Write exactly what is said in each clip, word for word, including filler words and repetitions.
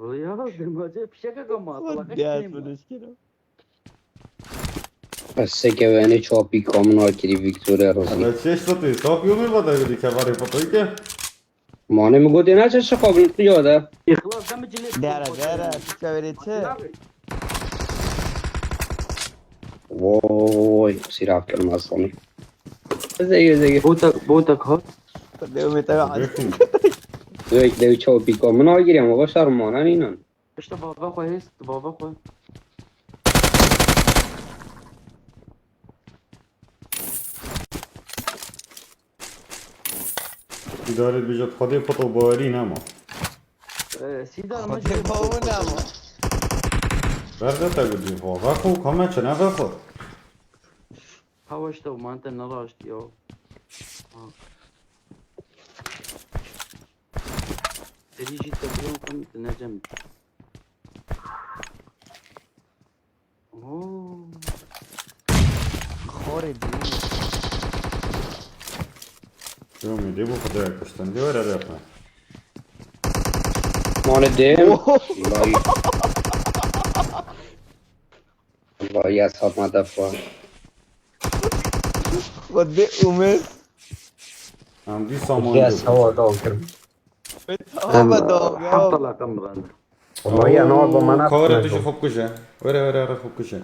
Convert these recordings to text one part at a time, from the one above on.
Wala ya, demace fişeke kama. Wala Gel kaçtayım. Bunu şkero. Ez seke wenê çapî kamina kirî Victoria Rossi. Ve çeşit atıyor. Saf yolu var da bir kevarı fotoğrafı ki. Mane mi gotê ne çeşe qabin qiya de. İxlas da mi cilê. Dere dere. Çevirê çi? Vay, siraf kirim aslanî. Zege zege. Botak, botak hat. Devam et abi. Zek de çapî kamina girî ama başar mane nînan. İşte baba koy, hest baba koy. İdare bir jet hadi foto bawerin ama. Ee, Sidar Hadi bavun ama. Ver de tabi bir hava. Ve xo kame çene ve xo. Hava işte o mante ne raşt ya. Ha. Seri jî te biliyorum kan te necem. Oo. Xorê dî. Yo mi de bu kadar yakıştın. De öyle de yapma. Mane de. Vay. Vay ya satma defa. Xwedê Umer. Hem di saman Ya yok. sawa da kirim. Ama dog ya. Hafta lakam ben. Ama ya ne oldu bana? Kare tu şu xop kuje. Vere vere vere xop kuje.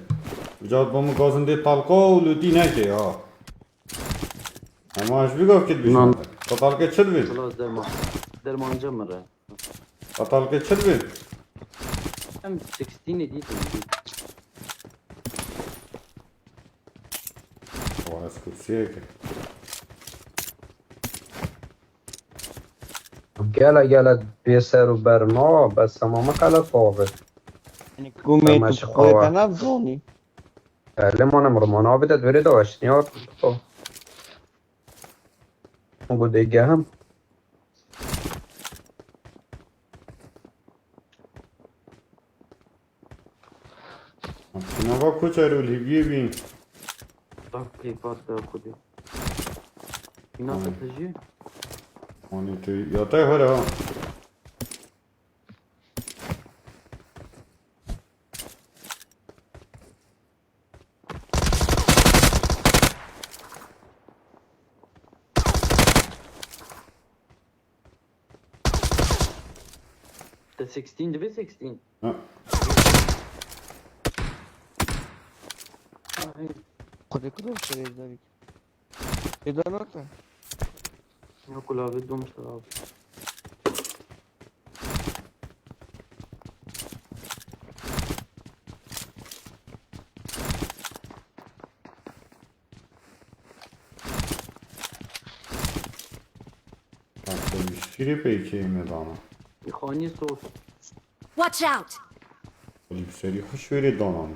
Bicat bomu gazın de talko lüti ne ki ya. Ama aş bir gaf kit bir Nan. şey. Tatalke çil bir. Biraz derman. Dermancı mı re? Tatalke çil bir. Hem sixteen idi. Vay, ez kursiye ki. Gele gele bê ser û ber ma, bes sema me qelet bavê. Yani gumê Ama tu şu xwê xawa. Te navzanî. Lê mane mirmana bide dûrê de weşniya. Bu dê gehim. Şuna bak koç ayrı hediye bin. Bak keyfat da kudi. İnan satıcı. Hani tu yatay hara ha. Te sixteen dibe sixteen. Ha. Ay, Xwedê ku dom serê Davî. Êda nate. yok ula bir domuz abi. Bak, bir sürü peki yeme dana. Xanî sor. Watch out! Böyle bir seri hoş veri dana.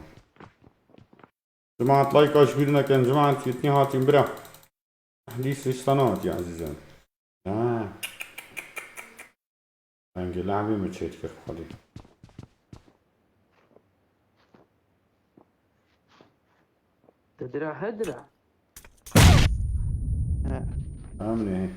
Cemaat like aç bir nekin, cemaat yetni hatim bira. Dîs riştana hatiye azîzim. Ha. Rengê lehvê min çêdikir xwedî. Te dira hedira. He. Em ne?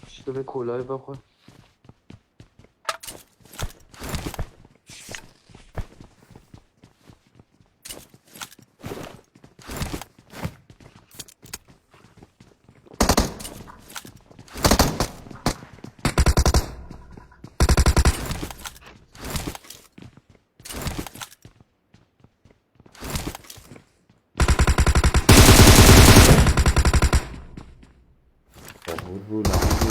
İşte ve kolay bak o. Sahur bu lan bu.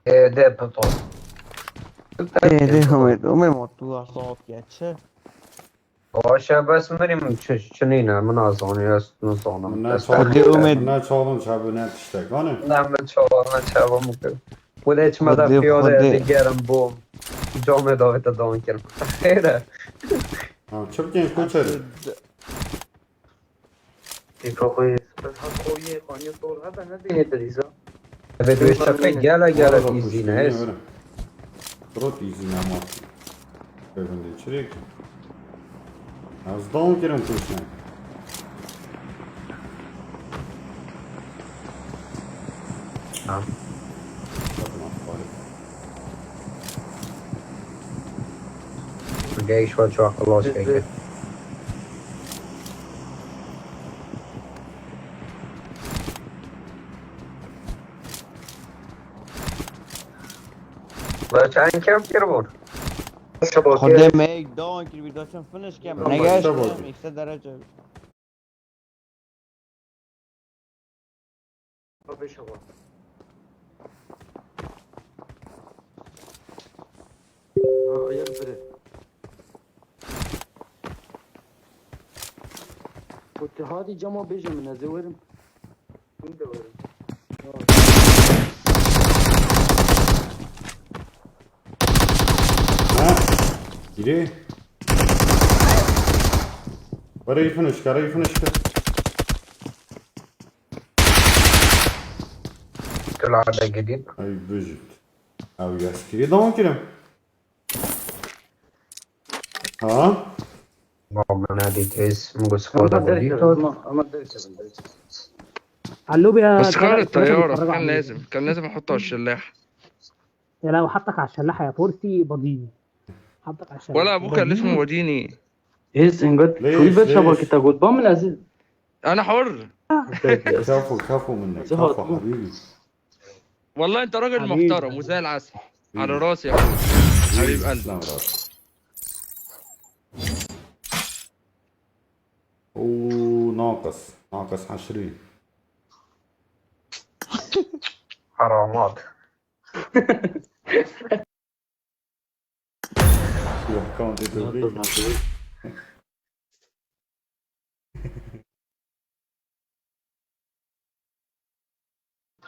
Ê, de pito. Ê, de Umê, Umê, ma tu asaf geçe. Baş e, bes mirî min çi, çi nîne, min azanî, ez nizanim. Min ne Ez çavan, Xwedê Umê. Min ne çavan çabi ne tiştek, hanê? Ne min çavan, ne çavan bikir. Xwedê çime de Xwedê, piyade Xwedê. Digerim bom. Camê davê te dan kirim. Xêre. Ha, çi bikên koçer? Pîka xwe, bes ha koyê, xaniyê zor hebe, ne dêne dirîza. Ebe dê çepê gele gele îzî ne ez. Rot îzî ne ma. Pevendê çirek. Ez dan kirim kuşne. Ha. Geyş ve çok Allah çekti. Ve çend kem kir bûn? Xwedê me yek dan kir, bir daçan finish kem. Tamam, Negeştim, tamam. X derece. Ha, ayak bire. Ku te hatî cama bêje min, ez ê werim. Min de werim. Ha? Girê. Were yî finişke, were yî finişke. Tula da gidin. Ay bijit. Ew yeskirî dawam kirim. Ha? Baba ne dît ez, min got spada Ama bû dî derkevin, tot. ama, ama derkevin. Alo ya. بس خالد طيارة كان لازم كان لازم احطها على الشلاح. يا لو حطك على الشلاحة يا فورسي بضيني. حطك على الشلاحة. ولا ابوك اللي اسمه وديني. Hêz ingat Lêş, çûyî ber lêş. şabakî te got. Ba min ez انا حر. Kefo, kefo min ne. Zihat Kefo bu. Habîbî. والله انت راجل حبيبي. محترم وزي العسل. على راسي يا اخوي. حبيب قلبي. Slam rast. Oo, naqis. Naqis heşrî. Haramat. Yok, kan dedi.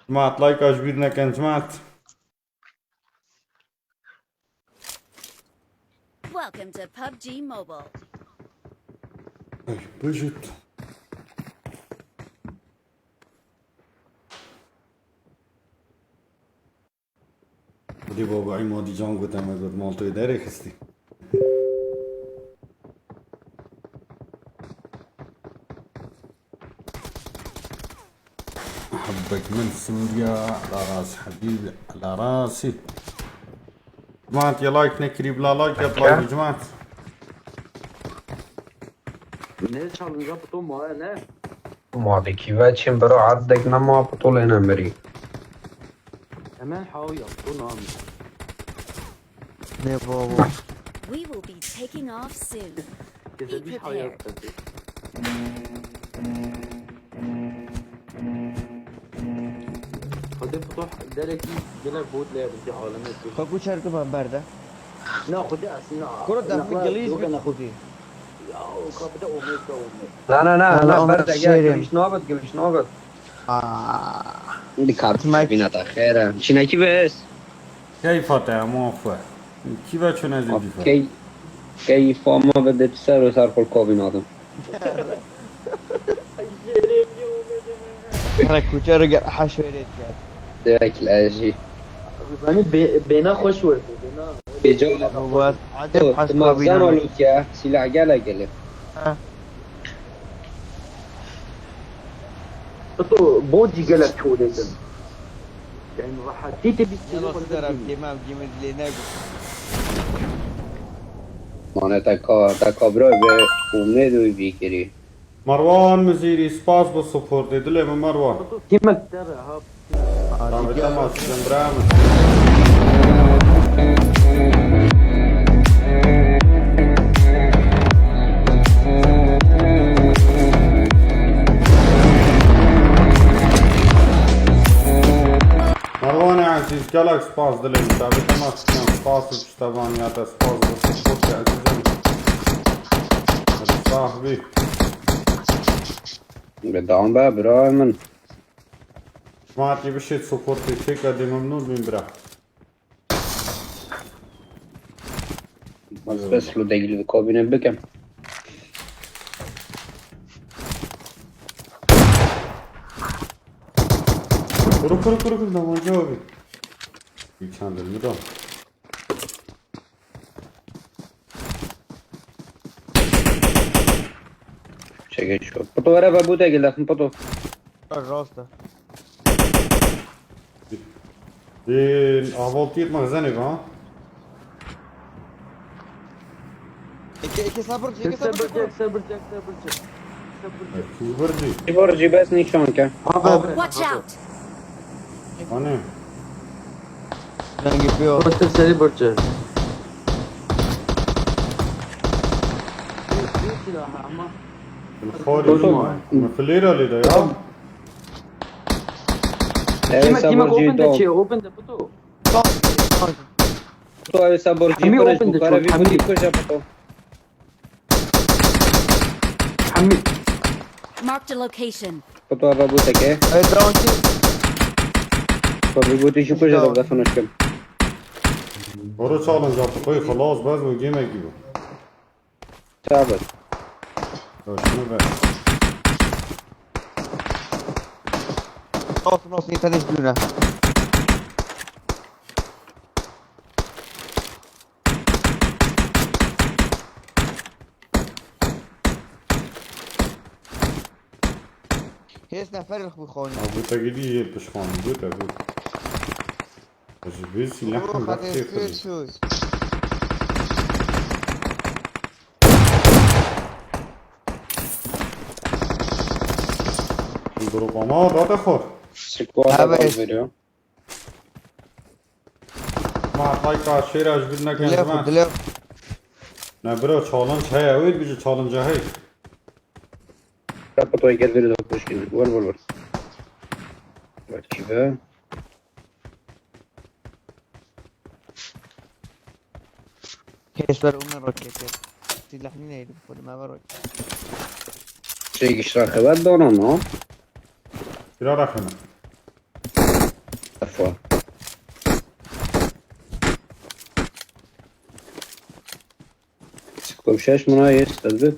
Cemaat, like ji bîr nekin, cemaat. Welcome to PUBG Mobile. Ay, bijit. Xwedê baba Îmadî can gote me got, maltoyê derê xistî. Hebbek min Sûriya, ala ras hebîb, ala rasî. Cemaat ya like nekirî bila like ya like cemaat. Ne challenge bu to ma ne? Ma dikî ve çin biro erdek nema pitolê ne mirî. Hemen haw ya to nam. Ne baba. We will be taking off soon. Keze bir hayat tabi. Hadi bu to derekî gelek bot le bir aleme. Kaku çerki ben berde. Na xwedê ez na. Kuro def min gilîz bî. Ya kapıda olmaz da olmaz. Na na na Wala na Ömer berde gel şêrê. giriş nabit giriş nabit. Aa. Li kar Tmek- bîna te xêre. Çinekî bes. Keyfa te ama xwe. Kî ve çune zî dîfe. Key keyfa ma ve de ser û ser xul kovî nadim. Hele kuçero gel haş verê gel. Direkt lejî. Yani be, bena hoş verdi. Bena. Beca Bu var. Hadi Tu pas tu mazan kabine. Oluk ya. Silah gele gele. Tu bodi gelek çoğu dedim. Yani rahat. Tite bir Yalla size rab demem gimir lê ne. Mane te ka te ka bira ve umêd û bîkirî. Marwan Mizîrî, spas bo supportê dilê min Marwan. Kimek tere ha. Tamam, tamam, sizin bira min. Marwan Ezîz. Gelek spas dilê min, te bikema spas û piştevaniya te, spas bo support ke ezîzim. Hadi sahbî. Bi dam be bira min. Şima tî bişêt supportê çêke dê memnûn bîm bira. Ez bes lo degil bi kabîne bikim. Kuru kuru kuru kuru, damancı abi. Bir çandır mı da? Çekil şu. Puto were ve bu degil lafın puto. Rast e. Ê, ahvaltiyê mexzenê be, ha? Eke, eke sabır, eke sabır, sabır. Sabır, sabır, sabır. Kî vurdî? Kî vurdî, bes nîşan ke. Abi, abi. Watch out! Anê. Rengî pê o. What's the celebrity? Xorî. Toto. Min filêra lê de ya. Kime, kime open de çi? Open de puto. Puto, ev ê se borcî Hemî kure ji open de bûkare çûn, vî hemî. Vî kuje puto. Hemî. Marked a location. Puto eve bû teke. Evet, devam ki. Puto vî bûtî ji kuje de definoş kim. Boro çalın capı koy, xelas, bez bu game gibi. Çabir. Dur, şunu ver. Olsun, olsun, yeter, hiç bilmem. Hêz nefer xwe xanî. Ha, bu te gidî yê pişxanî, bu te, bu. Ji vê sîlehê Oh, wextê hadi xirî. Suyu. Drop ama date xor. Squad Evet. Veriyor. Ma hayka şêra ji bin nekin Dilê ji xwe, me. Dilê xwe. Ne bro, challenge heye, ew ê dibêje challenge heye. Rapato gel beni de kuşkin. Vur, vur, vur. Rakibe. Keşler Ömer roketi. Silah neydi? Polime var roket. Şey, işler kadar da ona mı? Kira rakana. Defa. Sıkı bir şey, şuna yes, tabii.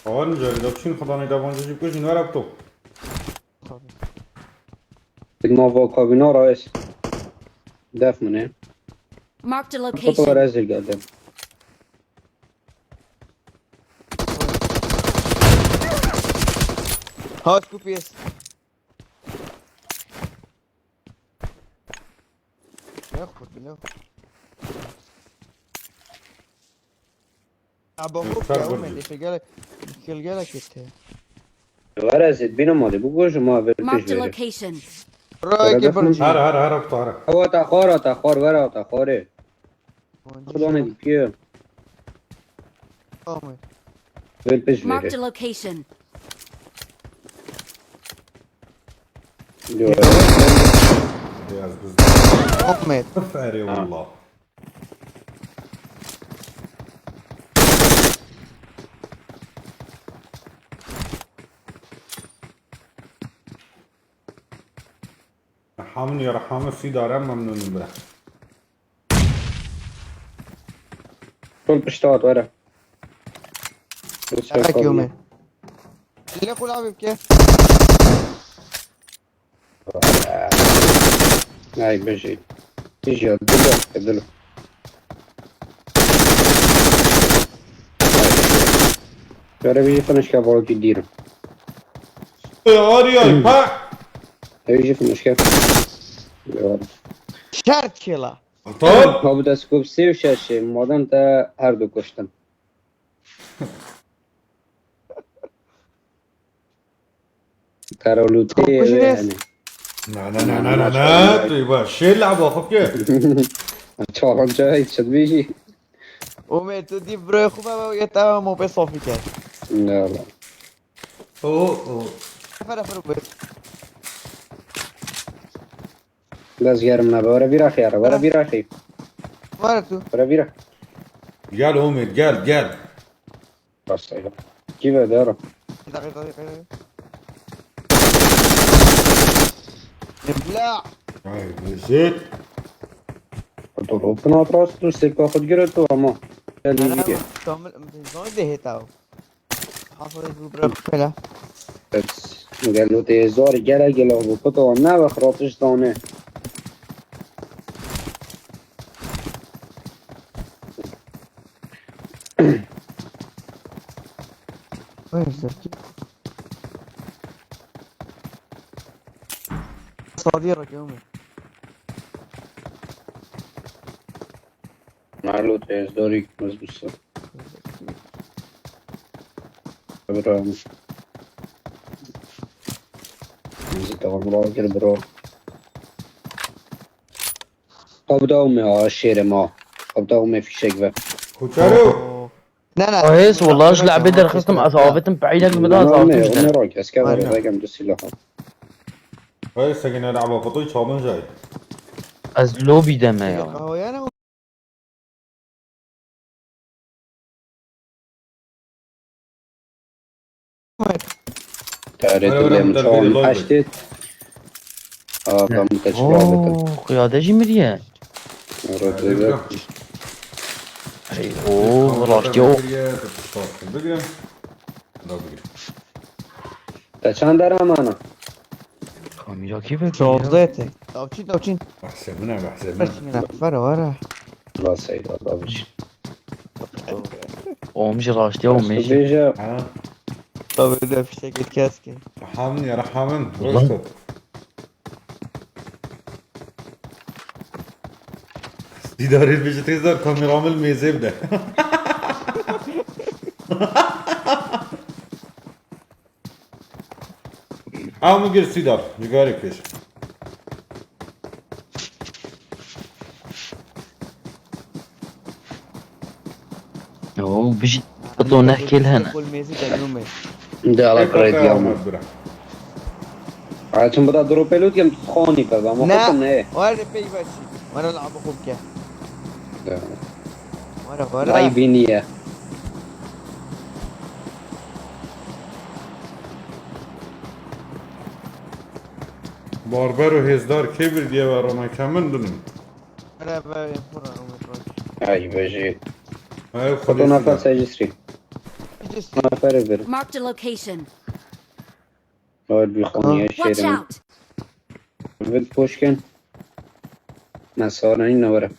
Awan carî de çin xwedanê devancê jî bikujin, were bi to. Di nava kabîna ra ez. Def min e. Marked a Foto location. Were ez geldim. Hot P S. Ne xurt bile. Aba xurt ya, Ume, deşe gele, gel gele gitti. Were ez bîna malê, bu goji ma ver Marked a pêş verê. Location. Royê ki bir. Her, her, her hafta, her. Ewa te xwara, te xwar, were te xwarê. Xwedane dî piye. Tamam. Ver pêş verê. Marked a location. Yo. Beyaz biz. Ahmet. Aferin Ha. Valla. Hamın ya Rahamı Sidare memnunum bre. Sol pişta at were. Erek yome. Lê xwe lavê bike. Ay bejê. Tijî ya dilo, dilo. Yare bir yıkın işte bu ki dirim. Ay, ay, ay, pa! Ev yıkın işte. Ya. Şart kila. Tamam. Ha, bu da scope sê û şeş e. Maden de her du kuştun. Terolûtê Çok kuşu wê ne? Hene. Na, na, na, na, na, na, tu ba şêr laba xwe bike. Çalan çay çi dibêjî? Ume, tu dî birayê xwe be, ye te mopê safî kir. Ne la. O, o. Fere, fere, buyur. Dezgerim nebe. Were vîra xiyare. Were vîra xî. Were tu. Were vîra. Gel Umêt, gel, gel. Rastayla. Kî ve dero. Daqî, daqî, daqî. Bla. Ay, Bezit. Tu rûpin hat rast tu sêka xwe digire tu ama. Gel Ana vîdiye. Kamil, zon de heta o. Hafız bu bırak bela. Gelo tê hêzarî gelek gelek bû. Kuto ne ve xiratiş dane. Where is that? Saudi Arabia mi? Merlo tê hêzarî mezbûsa. Bira. Bizi tamam bira gir bira. Xwe bida û me a şêrê ma. Xwe bida û me fîşek ve. Kuçero. Ne ne. Ahêz, wela ji lehbê derxistim, ez avêtim peynekê min da, ez avêtim ji der. Merak, ez kevere vegem du silaha. Hey, sekine lehba fıtı çaldın jay. Ez lobî de me ya. Qahweyana. Tarê tu lê min çawan heştê. Aa, ben bu teçhîra bikim. Oo, qiyade jî miriye. Rotê. Ey, oo, rastî o. Bigre. Te çend dere amana? Kamîra kî ve? Çavdê te. Tavçî tavçî. Bahse min e, bahse min. Kaçın ya. Vara vara. La Seyda, la bir şey. Om ji rastî o me jî. Bêje. Ha. Tabii de fişek kes ki. Rahamin ya, rahamin. Ulan. Rosto. Dîdarê bêje têzdar kameramil mêzê bide. Ew min girt Sîdar, cigarê pêş. Oo, bijî. Xito neh kêl hene. Kol mêzî de nûme. De ala Ê, kredi kaka ya min. Ahmet bira. Ay, çim bida dropê lût kem tu xanî pe, ama Ne. xwe ne. Were pey veşî. Were la bu ke. De. Were were. Ay biniye. Barber û hêzdar kê bir diye ve rona kemin dinim. Were be xura Umut bak. Ay bejî. Ay Xwe nefes ecî sirî. Just Nefere bir. Marked a location. Ay bir xanî Watch şêrê. Out! Vid poşken. Mesareni ne were.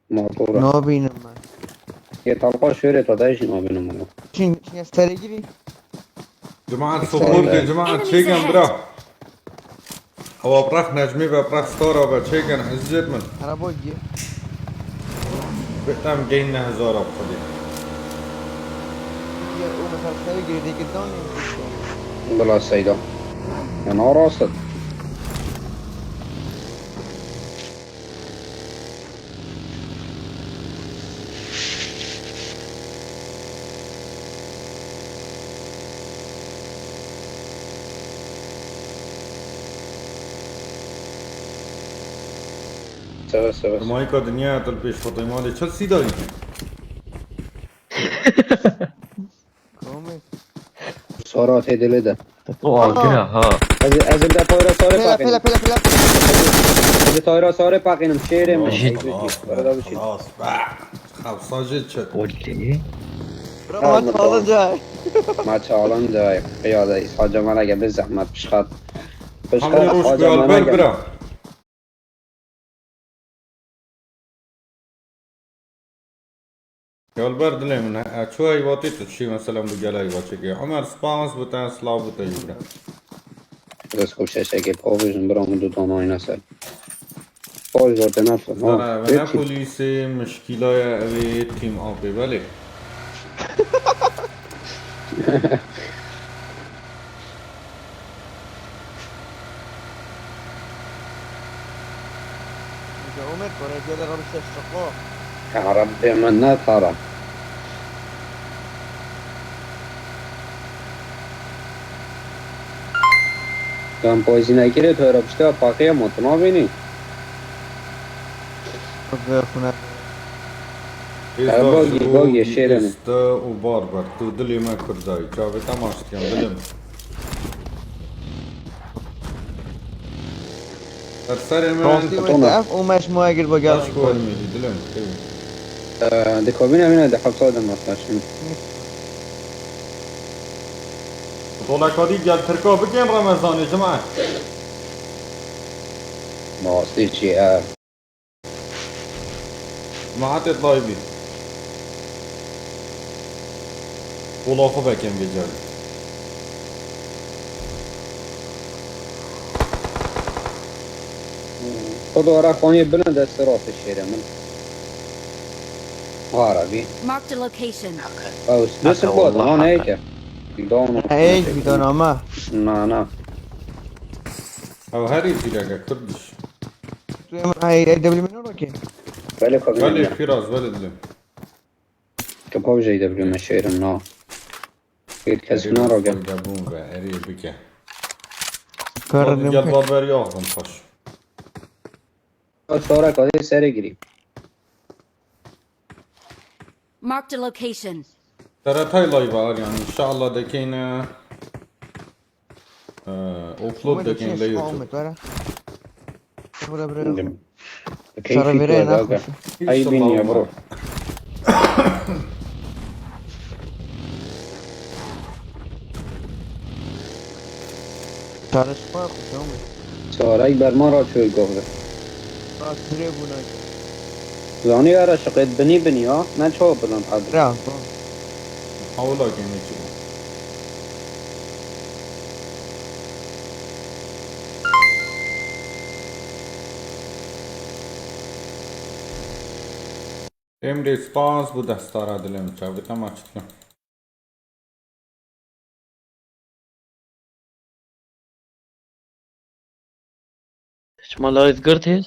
Motora. Nabînim ben. Yê talqa şöyle tadayışın abinin bunu. Çin çin serê girî. Cemaat sokol ke cemaat çêken bira. Ewa brah Necmî ve brah Stara ve çêken hizmet min. Araba giye. Betam geyn ne hezara xwedî. Ya o mesela serê girî de gidan. Bila Seyda. Ya narast. Seve seve. Mayka dinya til pêş xwe teymalê çi Sîdarî. Komê. Sara tê dilê de. O agir e ha. Ez ez de tayra sare Pela paqînim. pela pela pela. Ez de tayra sare paqînim. Şêrê min. Jî- Arada bir şey. Xelas be. Xewsa jê çi. Olê. Bravo çalınca. Ma çalan da ya da İsa Cemal'a gel bir zahmet pişkat. Hamle roş Pişkat bir alber gel. Bira. Yalber dilê min e, çu heyvatê tu çi mesela bi gel heyva çekê. Ömer spas bi te, silav bi te bira. Rızkı şeşe ki povijin bro mu dutan oyna ser. Poj orta nasıl? Zara ve ne polîsê mişkîlaya evê tîm apê belê. Umut, oraya gel, Rabbi ses sokma. Ya Rabbi, min ne tara. Kan poezî nekirê tu Arabistan paqiya ma tu nabînî. Xune. Êzda bogî, ji bo bogî, şêrê min. Êzda û Barber, tu dilê me Kurdayî. Çavê te maç dikin, dilim. Ser serê min. Rastî wê te ev û meş muegir bo gel. Baş ku hermî, dilim. Ee, di kabîna min de hepsa de maç açın. Tolakadî gel Tirka bikin Remezanê cima. Rastî çi ye? Mahatê layvî. Kola xwe vekin vê carê. Xwe dora xaniyê bilind destê rastê şêrê min. Ara bî. Marked a location. Ew stres bot, ha, ne yeke. Down. Ey, bir tane ama. Na, na. Ew herî zîreke Kurdiş. Tu em ay ay W min roke. Belê kabîne. Belê, Firaz, belê dilim. Tu kav jey de bilî me şêrim na. Pêt kes Erê, naroge. Fayda bûn ve, erê bike. Kar Hadi gel pek. Barber yaxın taş. Sonra kadê serê girî. Marked a location. Seretay live var yani, inşallah dekeyne. Ee, upload dekin le YouTube. Bura, bura. Şara vere naxweş. Ay bin ya bro. Çalışma xweş. Çarek berman ra çû gavre. Bak, pire bûna. Zanî ara şiqet binî binî ya. Ne çawa bilan ad. Ra, bak. Hawla gene çi. Emre spas bu destara dilim çavita maçtı. Çima live girt hêz?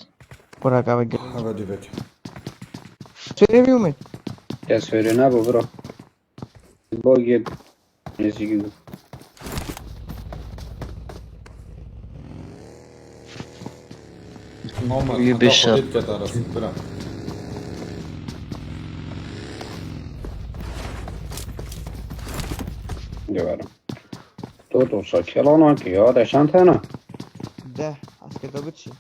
Bura gava girt. Hava dibek. Seri bir umut. Ya söyle ne bu bro? Bogê nêzîkî bû. Muhammed, heta xwe lê dike te resin, bira. Diwerim. To to sakelana ki ya deşan tena. De, asker de biçi.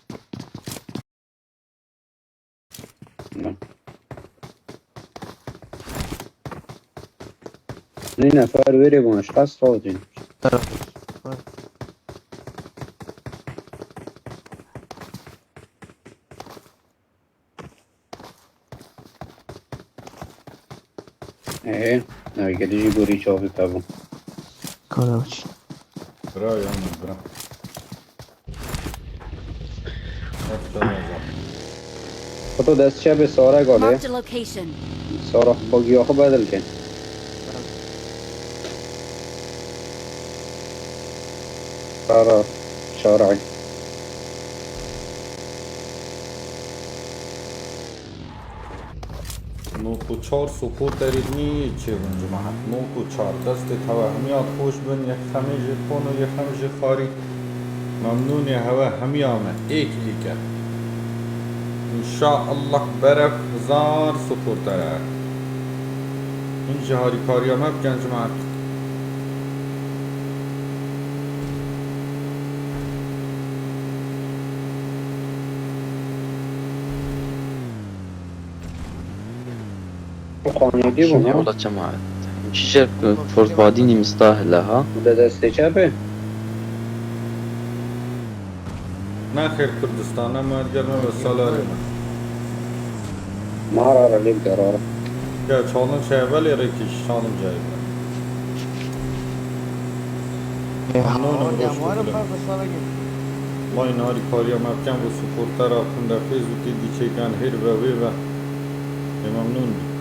Nê nefer wêrê bûn, ji qas sazîn. Ee, ev gelî jî gorî çavê te bû. Karaç. Bira ya min, bira. Xwe to dest çepê Sare galê. Marked a location. Sare, bagiya xwe bedil ke. Sare, Sare. Nod û çar supporterê nî çêbûn cemaet. Nod û çar. Destê te we hemiya xweş bin, yek xemê jê xon û yek xem jê xarî. Memnûnê hewe hemiya me. Êk êk e. Înşaallah beref hizar supporter e. Hîn jî harîkariya me bikin cemaet. Xanîdî bû, ha? Wala cemaet. Çiçek Forbadînî mistahile ha. De destê çepê. Nexêr Kurdistan, em gel me ve salarê me. Mara re lê bide rara. Ya challenge heye, belê rêkî challenge heye. Ê, no, no, ya roş mara bile. Layna harîkariya me bikin bo supportera xwinde Facebookê dî çêken hêr ve wê ve. Ê memnûn bî.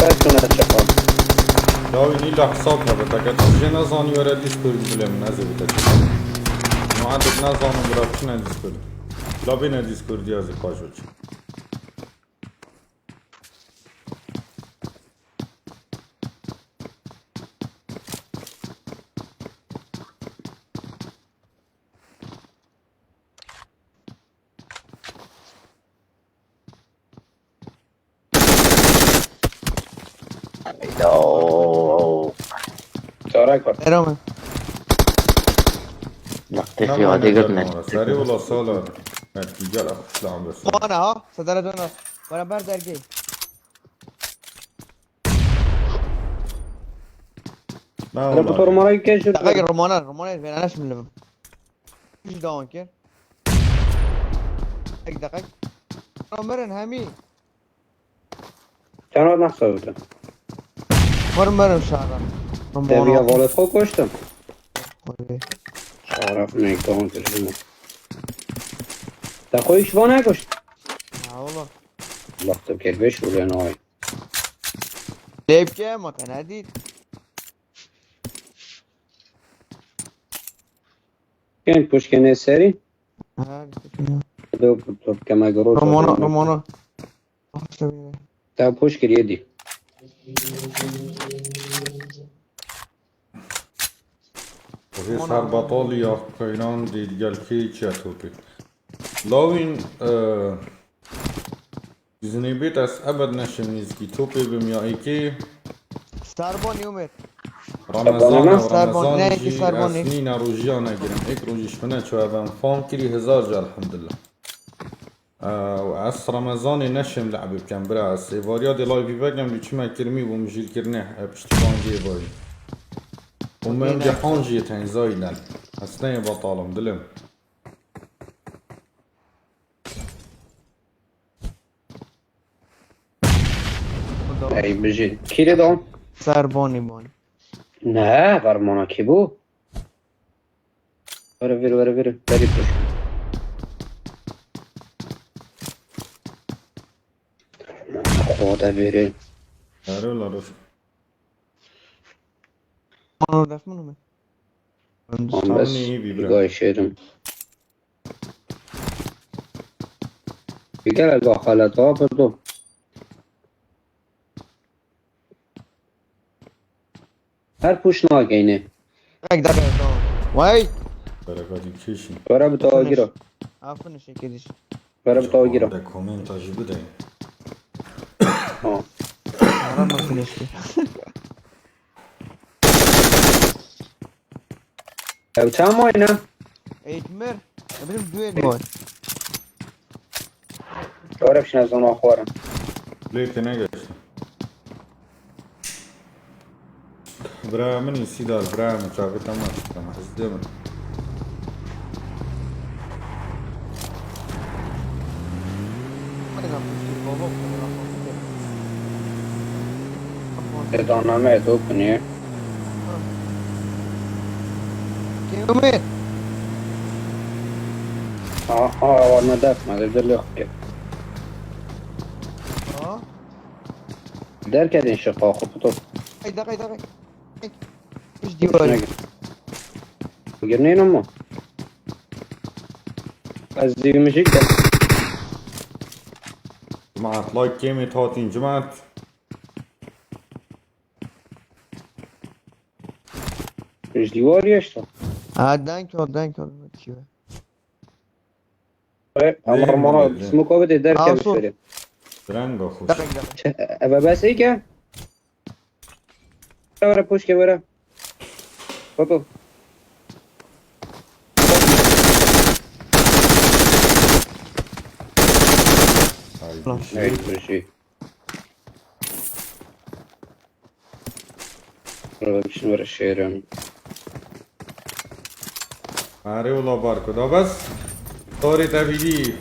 Berkûne çaqa. Dawî nîla hesab hebe te ke tu jê nezanî were Discordî bile min ez ê bite çi. Muhaddek nezanim bira biçine Discordî. La bêne Discordî ez ê paşo çi. Eyda. Çarek var. Ero min. Laqtê Nema fiyadê ne girtine. Serî wala sala. Evet, gel akışlan be. Ana ha, sedere döner. Bana ber dergi. Ne Ana bu ola? Tormara geç. Dakika romana, romana verene şimdi. Hiç daha on kere. Dakika. Romerin hemi. Çend nexse bû te? Xwar merim şara. Te biya valet xwe kuştin. Xwar. Şaraf ne, tamam, kuştin. Te xwe hiç vana kuşt. Ha, ola. Allah te kir beş ulen ay. Lêbke ma te nedît. Kên puşkene serî? Ha, gitti. Do top kema goro. Romana, Romana. Te poş kiriye dî. Vê ser batal ya keynan dî gel kê çiya topê. Lawîn, e, izinê bêt ez ebed neşim nêzikî topê bim ya êkê. Sarbon Yomir. Ramazan, Sarbon, Ramazan ne, jî Sarbon ez ne? Nîna rojiya negirim. Êk rojî ji min ne çawa ben fam kirî hezar ca elhamdulillah. Ew, ez Remezanê neşêm le'bê bikem, bira, ez êvariya dê live vekem, dê çime kirmî bûm jîrkirinê, e, piştî pancê vayî. Û min cîhan jî tên zayî len. Ez neyê betalim, dilim. Ey, bijî. Kîrê da? Ser bonî bonî. Ne, vermana kî bû? Were vir, were vir. Berî pişt. Xwada vêrê. Ero la roş. Mano def mano me. Ambes. Tamam, iyi bir bira. Gay şerim. Bir kere gah halet ha, pardon. Her puş nageyne. Ek dakika, tamam. Vay. Berekatî kişî. Were bi tawa giro. Afin şekediş. Were bi tawa giro. De komenta jî bide. Ha. Ara mı finish ki? Ew çamoyne? Ekmer. Ne bileyim, duel mi var? Were bişine zona xwarin. Lê têne geçti. Bira min îsîdar, bira min çavê te maç dikeme, ez dê min. Te daname to kuniye. Kêmê. Aha, awa me def me, de lêx ke. Ha? Derkedin şiqa, xwe puto. Ay, daqey, daqey. Pişt dîwarê. Girnêne ma. Ez zî mijîk de. Cemaat, like kêmê tatîn, cemaat. Ji dîwarê işte. Ha, denk ol, denk ol. Kî be? E, ama mana smoke bide derkeve şerê. Renga xweş. Eve bes êke. Were, were, puşke were. Foto. Ay, bir şey. Şunu were şêrim. Erê wela barko da bes. Tarê te bîdî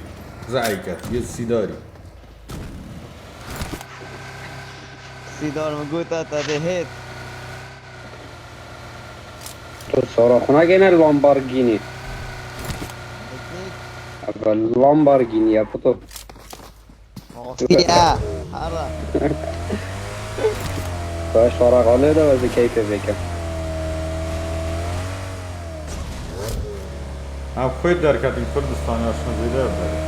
zeyke, yê sîdarî. Sîdar mi gota te dê hêt. Tu sara xwe nagêne Lamborghini. Ebe Lamborghini ya puto. Hostia, hara. Baş para kalıyor da bazı keyfe beke. Ha, xwê derketin Kurdistanê aşna zêde ev derê.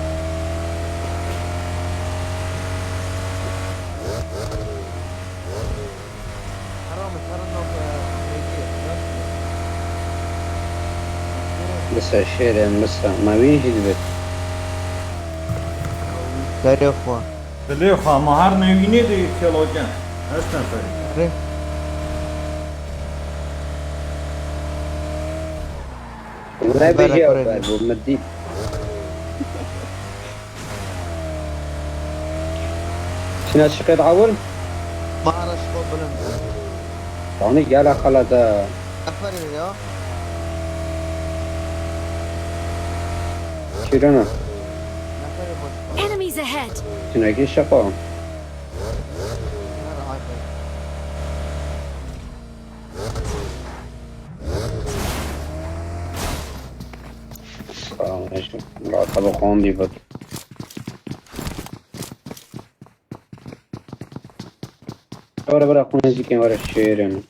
Misa şêrê, misa. Ma wî jî dibêt. Serê xwe. Dilê xwe, ma her newînê de yê kêlogen. Heşt neferî. Ne bêjî ew ber bû, min dît. Çina şiqet awil? Mara şiqo bilind. Tanî gela xelete. Aferin ya. Çîrana. Aferin boş. Enemies ahead! Çinekî şiqo. Selamünaleyküm. Murat abi, kon bir bak. Bırak, bırak, bunu zikin var şehrin.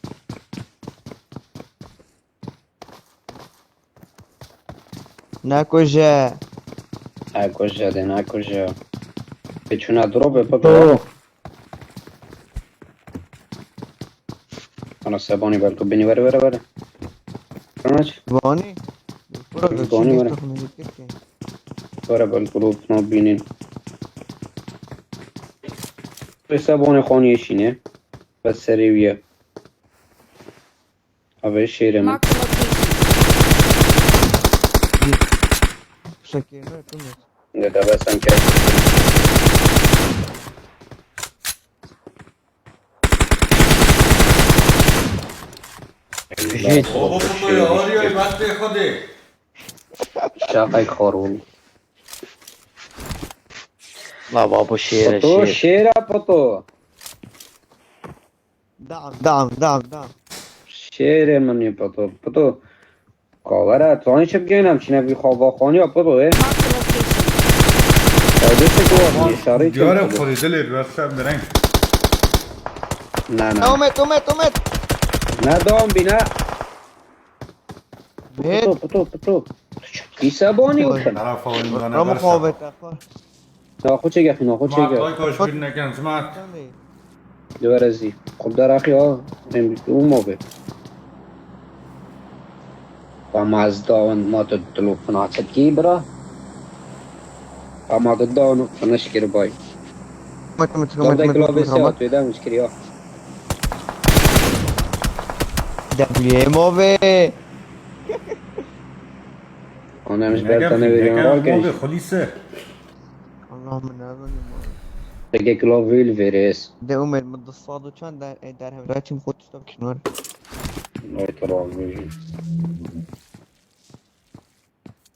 Nakuje. Nakuje de, nakuje. Peçuna drop e, bak. Ana Sebanî belku binî, were, were, were. Ranaç. Vanî? Vanî, were. Were belku lopna bînin. Sebanî xanî şîne. Bes serê wî ye. Avê şêrê min. Mark the location. Şekil ne, tu mu? Ne de bes em kek. Jî. Oho, Fıto ya, arıyor, ben de hadi. Şakayk xor bûn. La babo şêre, Fıto, şêr. Şêre Fıto. Dam, dam, dam, dam. Şêrê min yê Fıto. Fıto. Kawera, tu anî çi bigeynim, çine bir xava xaniya Fıto, e? Mark the location. Kardeşim, bu işarı Diyare çekti. Xwedê dilê bi ser direng. Ne, ne. Umet, Umet, Umet. Ne dam bine. Pito, pito, pito. Kîse bani o ken. Tarafa oyundan Ramo evvel xavet, xo. Na xo çege, na xo çege. Smart, koş bir neken, smart. Tamam. Döverezi. Xo deraki ha. Em bir umma be. Ama ez dawin ma tu dilopina çekî bira. Ama tu dawin finish kir bay. Tamam, tamam, tamam, tamam, tamam. Dawda klavesi at, vedem kiriya. Dewiyê movê. Ana em ji ber te nevêriyan rake. Movê xulîse. Allah min ne zanî movê. Teke klavê li vêrê ez. De Umer, min du sed û çend der, e, derhev re çim xwe tişta bikin were. Ay, te razî bêjim.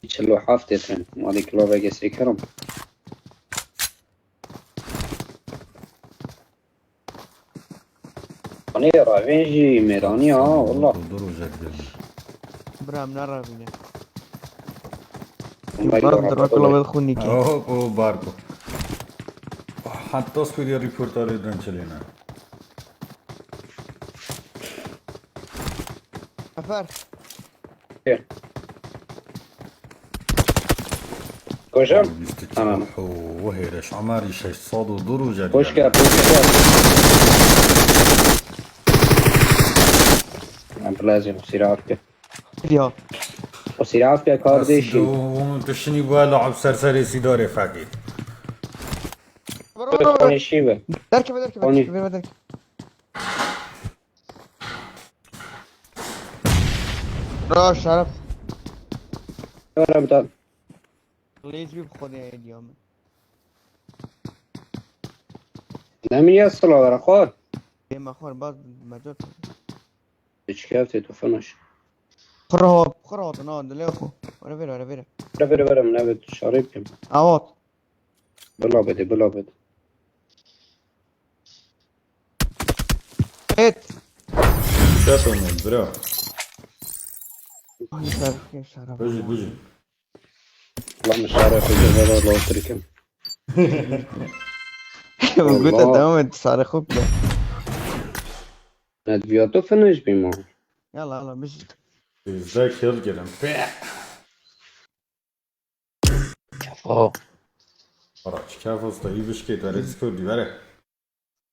Çil û heft têtin. Malê kilaveke sêkerim. Anê ravên jî mêranî ha, wallah. Dur û jek gelin. Bira, em nerevîne. Bar dur, kilavê xwe nîkî. Oh, oh, barko. Hatta spêriya reportarê den çilêne. Efer. Kojam? Tamam. Ho, wehêre şamarî şeş sed û du roja. Hoş gel, hoş gel. Em lazim silah ke. Ya. O silah ke kardeşim. Onu tişini bu ala serserê sîdarê fekî. Konuşayım mı? Derkeve, derkeve, derkeve, derkeve. Bro, şeref. Şeref da. Please bir xwedê ediyor mu? Ne mi ya sıla var, xor? Deme xor, baz mecot. Hiç kefte tu fenoş. Xro, xro, tu na, dile xo. Were vere, were vere. Were vere, were, ne be tu şarip kim? Avot. Bila bide, bila bide. Et. Şef Ömer, bro. Ay, şeref, şeref. Bujin, bujin. Lan şeref, bujin, bujin, lan oturayım. Bu gute devam et, sarı hukle. Edbiyato finish bî ma. Yalla, yalla, bujin. Bizde kill girin. Çapo. Ara çiçek usta, iyi bişkê, were Discord, were.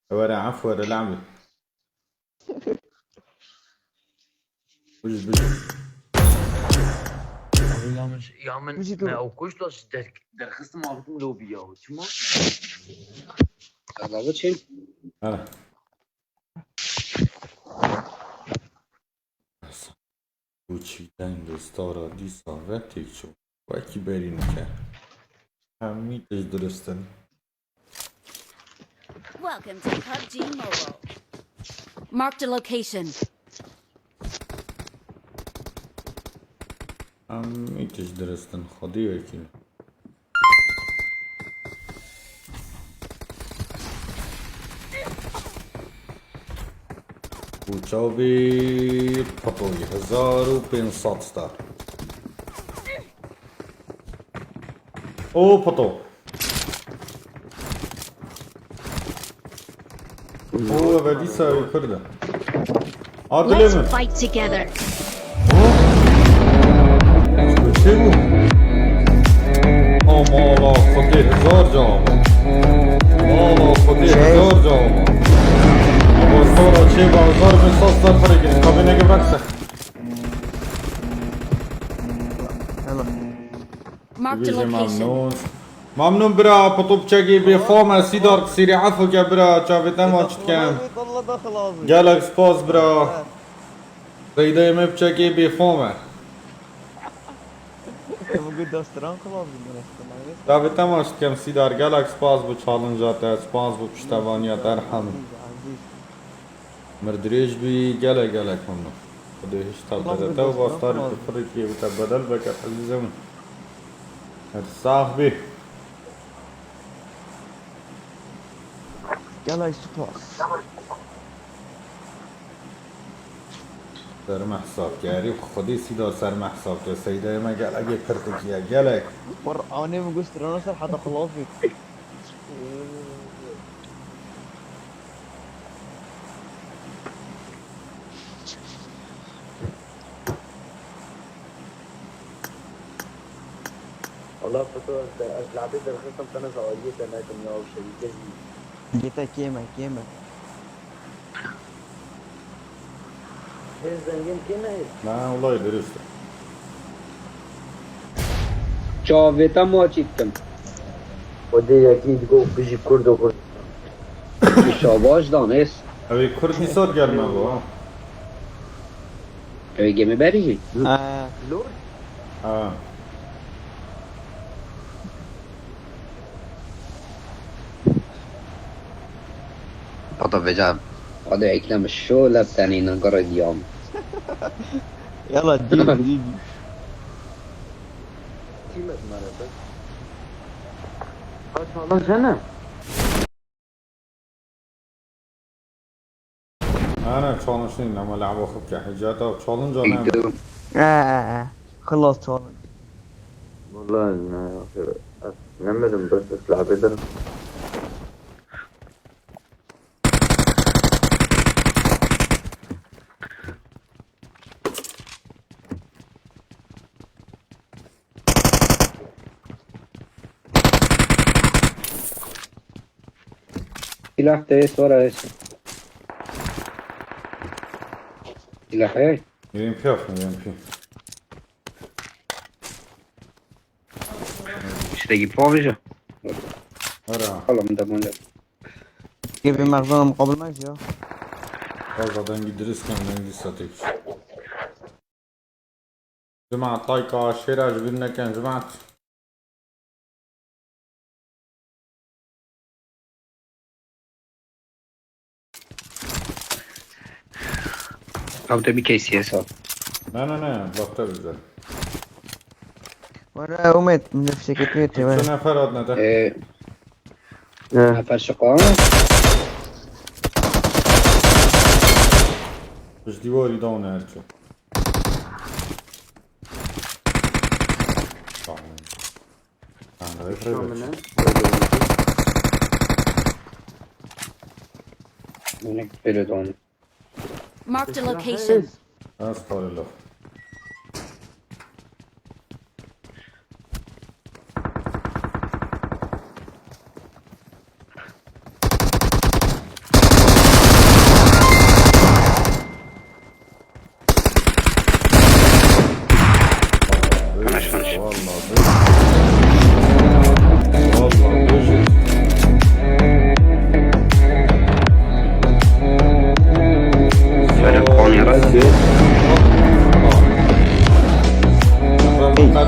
Were, af were, lami. Biz, biz. Ya min, ya min, me o kuş da der, derxistim, avêtim lobiya, çima? Adamı çin. Ha. Û çîdeng dostara dîsa ve têk çû. Wekî berî nike. Hemî tij dirist in. Welcome to PUBG Mobile. Marked a location. Hemî tij dirist in. Xwedî wekîl. Û çavî patoyî hezar û pênc sed star. O pato. O ve dîsa ew Kurd e. Adilê Let's min. Fight together. Çi bû? Ama Allah, Xwedê hezar can. Allah, Xwedê hezar can. Dostara çê bazar bin sas dar xerê kirin. Kabine gebrak se. Hello. Marked a Bêje location. Memnûn. Memnûn bira, qutubçekî bêfam e, Sîdar, qisîrî efû ke bira, çavê te maç dikem. Gelek spas bira. Seydeyê me piçekê bêfam e. Çavê te maç dikem Sîdar, gelek spas bo challenge-a te, spas bo piştevaniya te, erhem. Mir dirêj bî, gelek gelek memnûn. Xwedê hişta derete û bastarî tu firî kê û te bedel veke ezîzê min. Her sax bî. Gelek spas. Ser me hesab ke, herî Xwedê Sîdar ser me hesab ke. Seydeyê me gelekê pirtikî ye, gelek. Qur'anê min got strana ser heta xilas bî. Wala Fito, ez, ez labê derxistim, te ne aliyê te nekim ya, şerîke jî. Gete kêm e, kêm e. Hêz zengin kêm e hêz. Na, wallahî dirist e. Çavê te maçî dikim. Xwedê yekî digo bijî Kurd û Kurd. Şabaş dan hêz. Ew ê Kurd dîsa germe bû, ha. Ew ê gemî berî jî. Ha. Ha. Hadi Ekrem, şole tenî nagara diyam. Yala, dî, dî, dî. Kîmet mare be. Ha, çalan sene. Ana, challenge nîn, ama lehva xwe bike. Hicata challenge-a ne. E, e, e. Xilas challenge. Wala ne, ez nemedim, bes ez lehvê derim. Silah te ye, sonra es. Silah ye. Yerim piya, yerim piya. İşte gibi olacak. Ara. Oğlum da bunu. Gibi mağazanın kabul ya. Fazla dengi diriz kan dengi satayım. Cemaat, tayka, şêra ji vir nekin, cemaat. Ew te bikey C S al. Ne, ne, ne, bakta bizde. Were Umet, min fişekê pê tê, were. Çi nefer hatine te? Ee, Ne. Nefer şiqan. Ji dîwarî dawne her çi. Tamam. Tamam, rêf rêf. Minik pêle dawne. Marked a location. Ez parê laf. Finish, finish. Vallahi. Vallahi. Böyle puan yarat.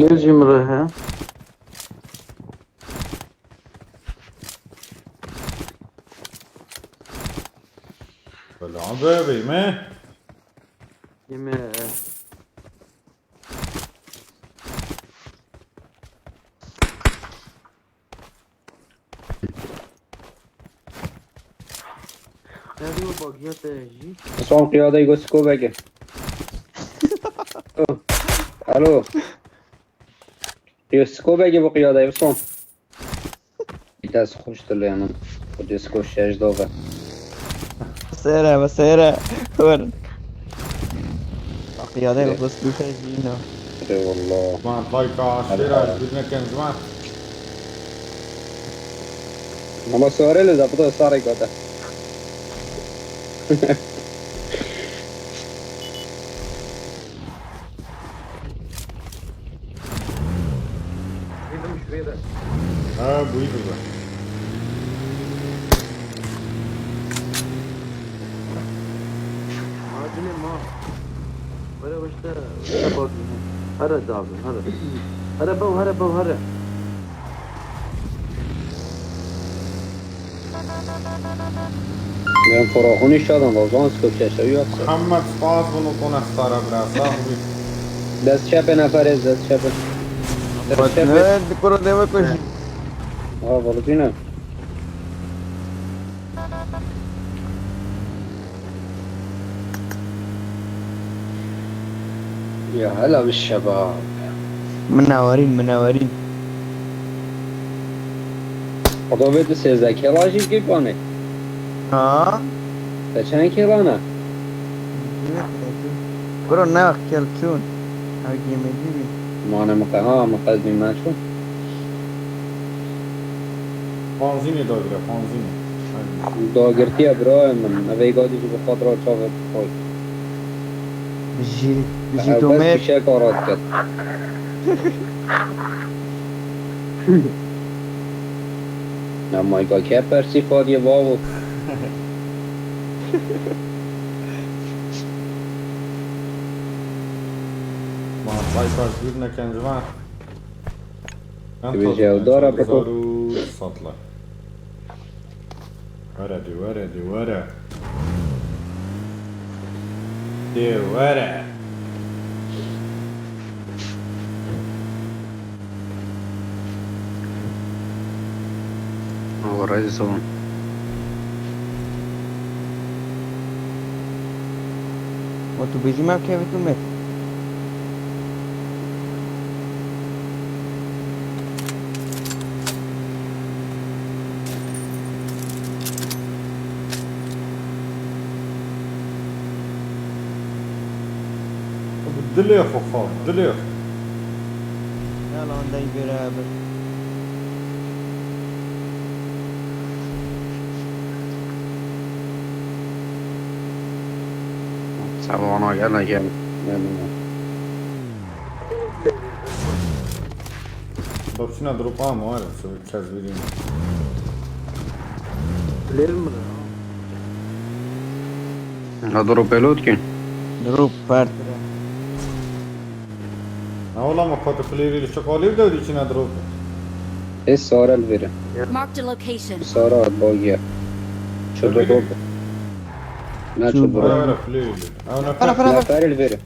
Lê jî min re he. Belanı be beyme. Yeme. Nerede o bak ya te jî? Son qiyadeyê go sikobeke. Alo. Yo sikobeke bu qiyadeyê son. Bir dest hoş dileyenim. Disco şeş dove. Seyre, be seyre. Wer. Bak ya da, bak, bu şey değil, no. Eyvallah. Zman, tay ka, şêra, birine ken zman. Ama sore le da, bu da sarı kota. Ha, bu iyi burada. Acele ma. Hele işte, işte bak. Hele davran, hele. Hele bav, hele bav, hele. Ben Fırat'ın iş adam, o zaman sıkıntı yaşıyor yoksa. Muhammed, spas bunu konuşlara biraz, sağ ol. Dest çepe neferiz, dest çepe. Dest çepe. Bak, ne, bir kuru demek o. Ha, balık yine. Ya hela bi şebab. Minawerîn, minawerîn. Xweda vê tu sêzdeh kela jî bikî panê. Ha? Te çend kela ne? Bro, ne kel çûn. Ew gemecî bî. Mane min qe-, ha, min qedî me çû. Fanzînê dagire, fanzînê. Dagirtiye birayê min. Ev êgadî jî bi xwe dira çavê xwe. Bijî, bijî Ev bes Tomer. Fişek arat ket. Ya Mayka ke persî fadiye bavo. Ma Mayka jûr nekin ji me. Em Dibêje ew dara biko. Hezar û sed like. Were, dê were, dê were. Dê were. Awa, rayzon. Wa tu bêjî me kevê tu me. Dilê xwe xwe, dilê xwe. Yalan dey bêre be. Çavana gel, gel. Gel. Boşuna drop ama var ya, çabuk çez vereyim. Player mi lan? Ha, drop elot ki. Drop part. Ha, ola ma katı player ile çok alayım da içine drop. Es sara el veri. Marked a location. Sara bagi. Şu drop. Ne şu drop? Ara, ara, player ile. Ha, ne para, para, para. Nefer el veri.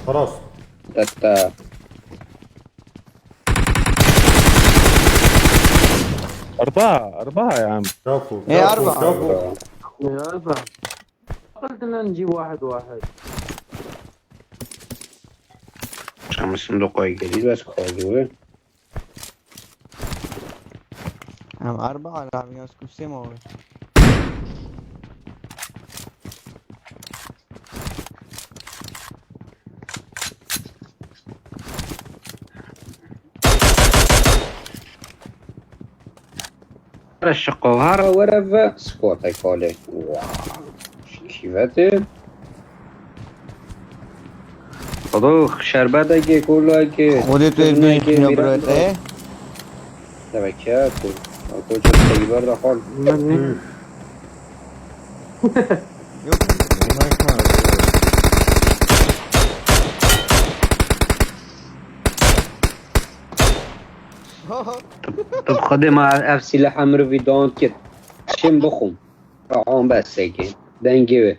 Xelas. Detta. Arba, arba yani. Kafu, e, kafu, arba. Kafu. E, arba. قلت لنا نجيب واحد واحد. Şamışın da koy geliyor, biraz koy gibi. Em arba alamiya skusim abi. Şiqo hara were ve squatê kalê. Wow. Kîveti. Xwedê şerbetekê, kolakê, Xwedê tu êdî turnekê, kîna mîran birayê te? Demek ya, ku, ku çok tecrübe de hal. Yok. Tu xwedê ma ev silaha mirovî dan kir. Çim bixwim. Rahan besekê. Dengê wê.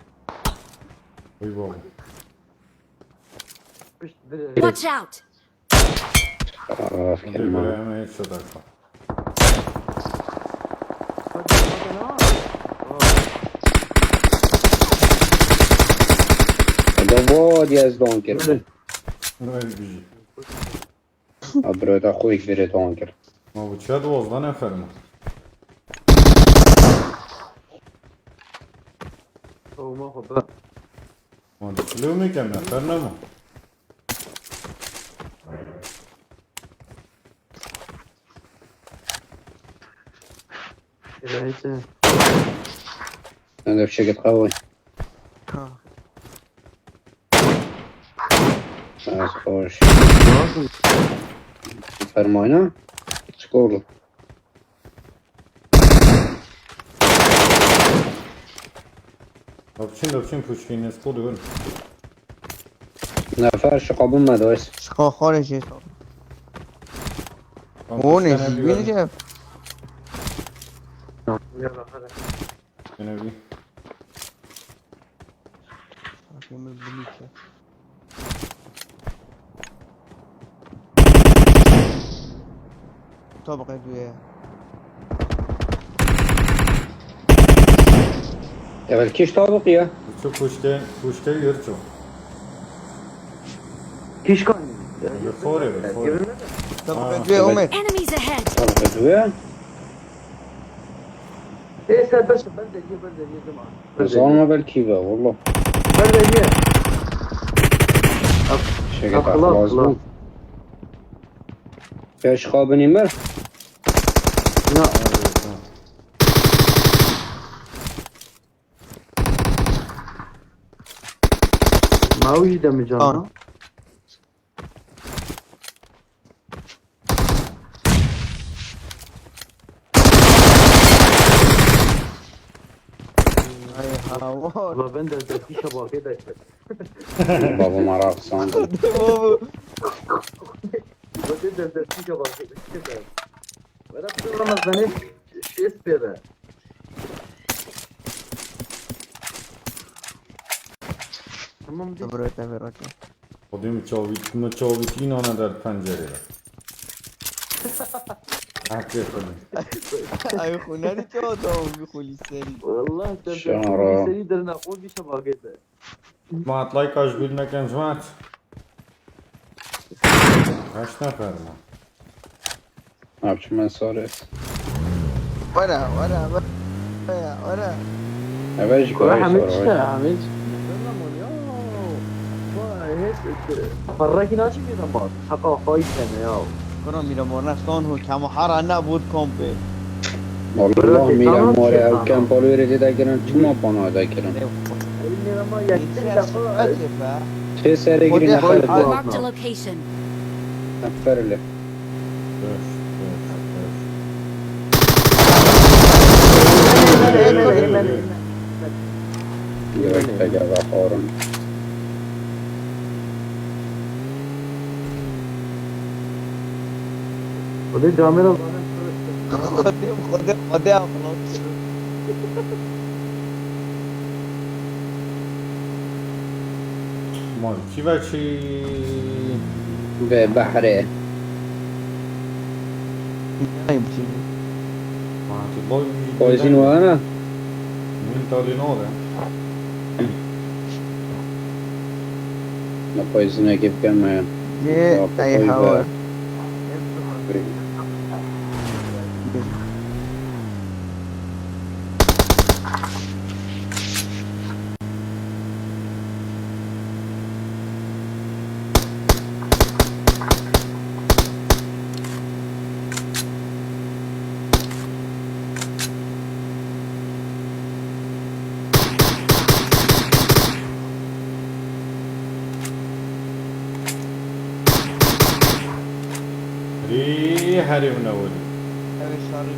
Oy baba. Watch out! Ah, Hadi kerem. Böyle hemen headshot atma. Hadi, hadi, ha. Aa. Baba diye ez don kir. Böyle. Böyle bir şey. A birayê te xwe yek vêrê tawan kir. Ma bu çiya duwazdeh nefer mi? Ew ma xwe be. Ma di kilo mi kem nefer nema. Ela hiç. Sen de fişeket qaway. Ha. Evet, hoş. Nasıl? Fermayna. Skor. Lapçin, lapçin, puşkin, skor diyor. Nefer şiqabin me dost. Şiqa xwarê jê sor. Tamam, O ne puşkene bir jî, bîn gördüm. Jê. Yine bir. Bakayım bir bunu içe. Tabaqê duye. Evet, kişt tabaq ya. Şu puşte, puşte yürçü. Kişkan. Fore, fore. Tabaqê duye Umet. Enemies ahead! Tabaqê duye. Ê, ser beş, bende ye, bende ye, cema. Zanma belkî be, wallah. Bende ye. Şeket xelas bû. Pêş xabinî mir. Na. Mawî de mi cana? Tamam. Ay, ha, var. Ulan ben de destî şebakê de. Baba maraq sandım. Baba. Ulan ben de destî şebakê de. Wala bir Ramazan'ı şey istiyor. Tamam, değil. Buraya da ver, okey. Xwedê min çavît, min çavîtî nane der pencerê de. Heke xwedê. Ay, xwe nerî çawa dawî xwe lî serî. Wallah, te Şara. Xwe lî serî derine xwe bîşe bagê te. Cemaat, like ji bîr nekin, cemaat. Heşt nefer mi? Napçi me sare. Were, were, were, were. Eve ji Kura kuayê hemî sor, işte, hemî. Ferrekî naçî bir zaman. Haka xayî sene ya. Kura mîra morna son hu kemo hara ne bud kompe. Wallah mîra more ew kempolê wêrê tê de kirin, çima pano de kirin? Tê serê girîne xelê. Marked a location. Neferile. Beş, beş, beş. Gerek tege ve horun. Xwedê camêra zalim. Xwedê, Xwedê, Xwedê amlas kirin. Mal kî ve çî? Ve behrê. Neyim çî? Koyzin var ha? Min talin ore. Na koyzine kif keme. Ye, ay hawa. Rî herî vine welî. Ev ê şerî.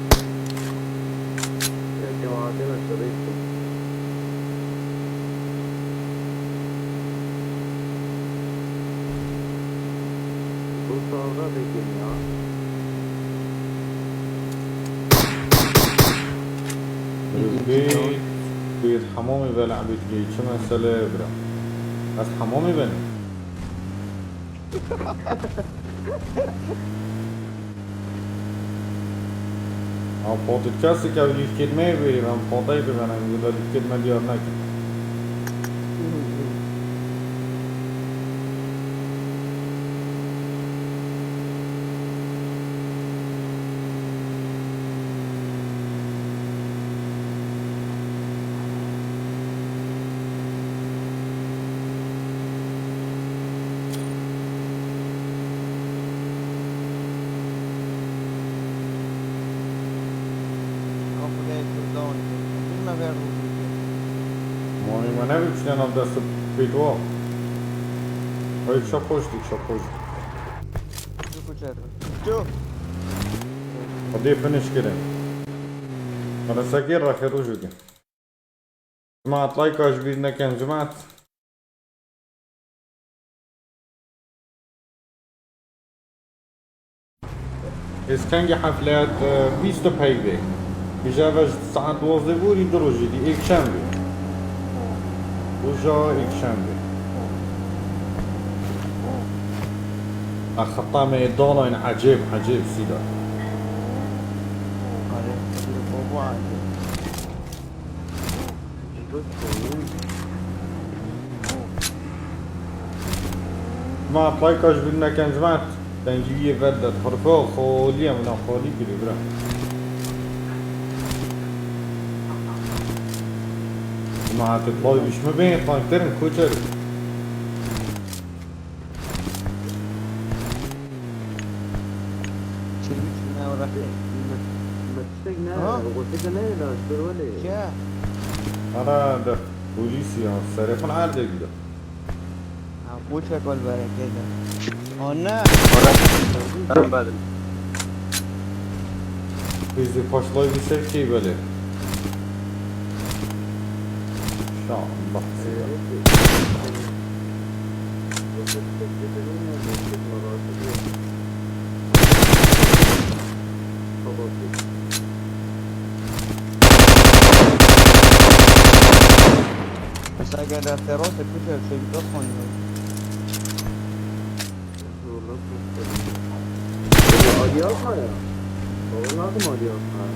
Cemaatê me şerî. Bu sağda vegên ya. Rûbî, tu yê di hemamê ve le'bê dikî, çi mesele ye bira? Ez hemamê ve ne? Ha, potikasê ke lîfkêt me yê bêrî, em potayê divenin, guda lîfkêt me diyar nekin. Mani me ne biçine nav dest pêt wa. Ay çapoş di çapoş. Çu kuçer. Çu. Hadi finish kirin. Bana sakir rahe rujuki. Cemaat like ji bîr nekin cemaat. Êskengê heflet bîst û peyvê. Bîje ve ji saet duwazdeh borî du rojî dî êkşem bî. Roja êkşem bî. A xeta me yê dalayên ecêb ecêb sîda. Ma payka ji bin nekin ji me. Dengî wî yê ver de. Herifa xolî em na xolî kirî bira. Ma hatê tlavi bişme bê, tankterin koçer. Çirmi çirmi ew rexê. Me tiştek ne, goşteke ne la ji ber welê. Ke? Ana de polîsî ya, serê xwe erdê bî de. Ha, bu çek ol berekê de. O ne? Ben bedim. Biz de paşlayı bir sevkeyi böyle. Şah Allah size. Mesela gel rastê rastê kuçer şey bir top oynuyor. Aliyah var ya. Baba lazım Aliyah var.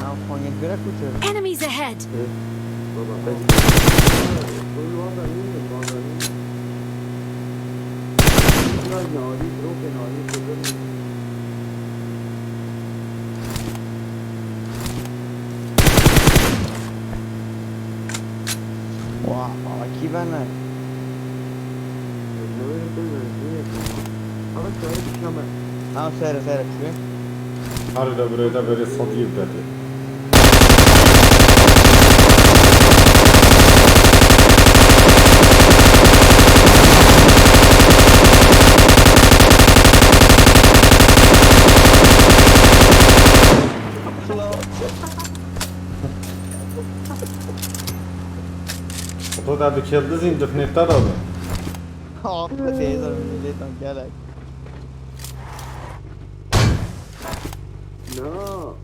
Ha, Konya göre kuçer. Enemies ahead! Baba ben... Bunu valla bilmiyorum valla bilmiyorum. Biraz nari, broken nari, broken. Wah, baba kî bene? Ne bileyim bilmiyorum. Niye yapamam? Ama şöyle bir şey ama. Ha, seyre seyre şu. Her de buraya da böyle sadığı derdi. Foto da bir yıldız indik nefta da abi. Abi teyze millet gelek. No.